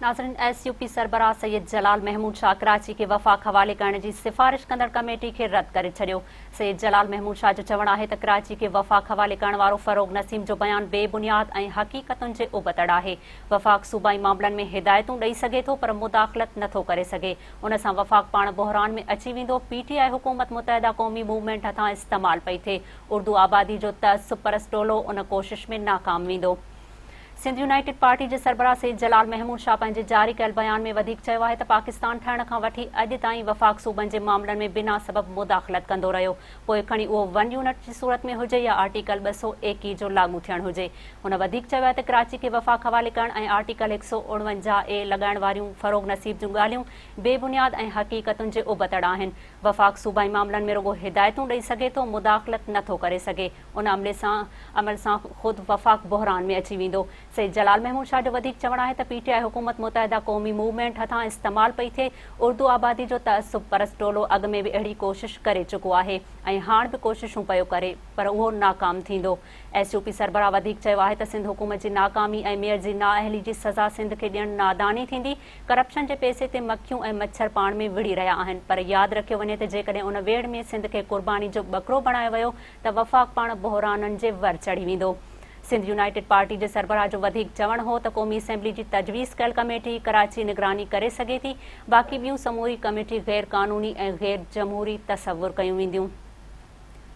ناظرين S U P سربراهه سيد جلال محمود شاهه ڪراچي کي وفاق حوالي ڪرڻ جي سفارش ڪندڙ ڪميٽي کي رد ڪري ڇڏيو. سيد جلال محمود شاهه جو چوڻ آهي ته ڪراچي کي وفاق حوالي ڪرڻ وارو فروغ نسيم جو بيان بي بنياد ۽ حقيقتن جي ابتڙ آهي. وفاق صوبائي معاملن ۾ هدايتون ڏئي سگهي ٿو پر مداخلت نٿو ڪري سگهي. ان سان وفاق پاڻ بحران ۾ اچي ويندو. پي ٽي آء حڪومت متحده قومي موومينٽ هٿان استعمال پئي ٿئي. اردو آبادي جو تعصب پرست ٽولو ان ڪوشش ۾ ناڪام ويندو. سنڌ يونائيٽيڊ پارٽي جي سربراهه سيد جلال محمود شاهه پنهنجي جاري ڪيل بيان ۾ وڌيڪ چيو آهي ته پاڪستان ٺهڻ کان وٺي اڄ تائين وفاق صوبن جي معاملن ۾ بنا سبب مداخلت ڪندو رهيو پوء کڻي اهو ون يونٽ جي صورت ۾ هجي يا آرٽيڪل 221 جو لاڳو ٿيڻ هجي. هن وڌيڪ چيو آهي ته ڪراچي کي وفاق حوالي ڪرڻ ۽ آرٽيڪل 149 اي لڳائڻ واريون فروغ نصيب جون ڳالهيون بي بنياد ۽ حقيقتن جي ابتڙ آهن. وفاق صوبائي معاملن ۾ رڳو هدايتون ڏئي سگهي ٿو مداخلت نه ٿو ڪري سگهي. ان عملي سان عمل سان خود وفاق بحران ۾ اچي ويندو. سيد جلال محمود شاهه جو وڌيڪ چوڻ آهي ته پي ٽي آء حڪومت متحده قومي موومينٽ هٿان استعمال پئي ٿئي، اردو آبادي جو تعصب پرست ٽولو اڳ ۾ به اهڙي ڪوشش ڪري چڪو آهي ۽ هاڻ به ڪوششون پيو ڪري پر اهو ناڪام ٿيندو. ايس يو پي سربراهه وڌيڪ چيو آهي ته سنڌ حڪومت جي ناڪامي ۽ ميئر جي نااهلي جي سزا سنڌ کي ڏيڻ ناداني ٿيندي، ڪرپشن جي پئسي تي مکيون ۽ مڇر پاڻ ۾ وڙهي رهيا آهن پر ياد رکيو وڃي ته جيڪڏهن ان ويڙهه ۾ سنڌ کي قرباني جو ٻڪرو بڻايو ويو ته وفاق پاڻ بحرانن جي ور چڙهي ويندو. سنڌ يونائيٽيڊ پارٽي جي سربراهه جو وڌيڪ چوڻ هو ته قومي اسيمبلي جي تجويز ڪيل ڪميٽي ڪراچي نگراني ڪري سگهي ٿي، باقي ٻيون سموري ڪميٽي غير قانوني ۽ غير جمهوري تصور ڪيون وينديون.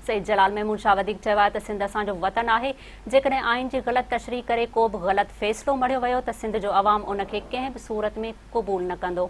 سيد جلال محمود شاهه وڌيڪ چيو آهي ته سنڌ اسان جو وطن آهي، جيڪڏهن آئين جي غلط تشريح ڪري ڪو به غلط فيصلو مڙهيو ويو ته سنڌ جو عوام ان کي ڪنهن به صورت ۾ قبول نه ڪندو.